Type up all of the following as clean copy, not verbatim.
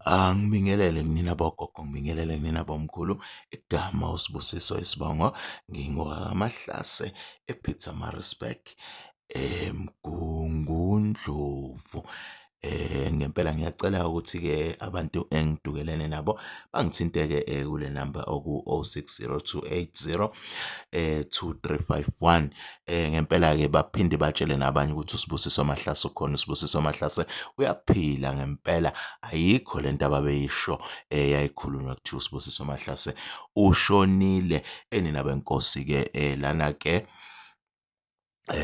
Angibingelele kunina bogogo, ngibingelele kunina bomkhulu, igama uSibusiso isibongo ngingowaKwaMahlase e-Pietermaritzburg, eMgungundlovu. Ngempela ngiyacela ukuthi-ke abantu engidukelene nabo bangithinte-ke kule namba oku-oh six zero two eight zero 2351. Ngempela-ke baphinde batshele nabanye ukuthi uSibusiso Mahlase ukhona, uSibusiso Mahlase uyaphila ngempela, ayikho lento ababeyisho eyayikhulunywa kuthiwa uSibusiso Mahlase ushonile. Nina benkosi-ke lana-ke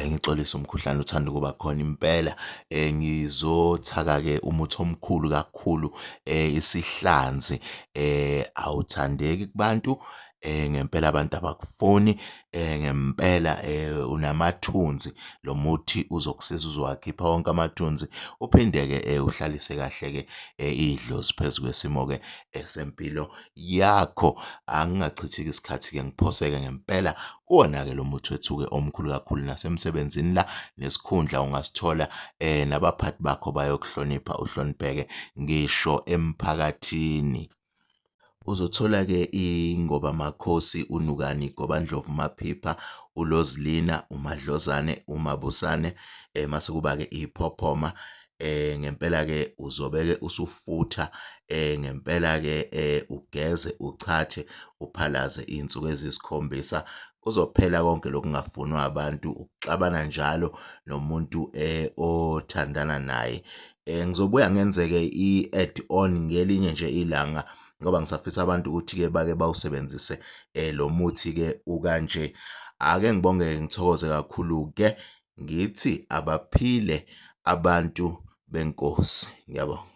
ngixolise umkhuhlane uthanda ukuba khona impela, ngizothaka-ke umuthi omkhulu kakhulu isihlanzi awuthandeki kubantu ngempela abantu abakufuni ngempela unamathunzi. Lo muthi uzokusiza uzowakhipha wonke amathunzi uphinde-ke uhlalise kahle-ke idlozi phezu kwesimo-ke esempilo yakho. Angingachithi-ke isikhathi-ke ngiphoseke ngempela kuwona-ke lo muthi wethu-ke omkhulu kakhulu nasemsebenzini la nesikhundla ungasithola nabaphathi bakho bayokuhlonipha uhlonipheke ngisho emphakathini. Uzothola-ke ingobamakhosi uNukani Gobandlovu Maphipha, uLozilina, uMadlozane, uMabusane mase kuba-ke iphophoma ngempela-ke uzobe-ke usufutha ngempela-ke ugeze uchathe uphalaze iy'nsuku eziyisikhombisa. Kuzophela konke lokhu okungafunwa abantu, ukuxabana njalo nomuntu othandana naye. Ngizobuya ngenze-ke i-add on ngelinye nje ilanga ngoba ngisafisa abantu ukuthi-ke bake bawusebenzise lo muthi-ke ukanje. Ake ngibonge-ke ngithokoze kakhulu-ke ngithi abaphile abantu benkosi, ngiyabonga.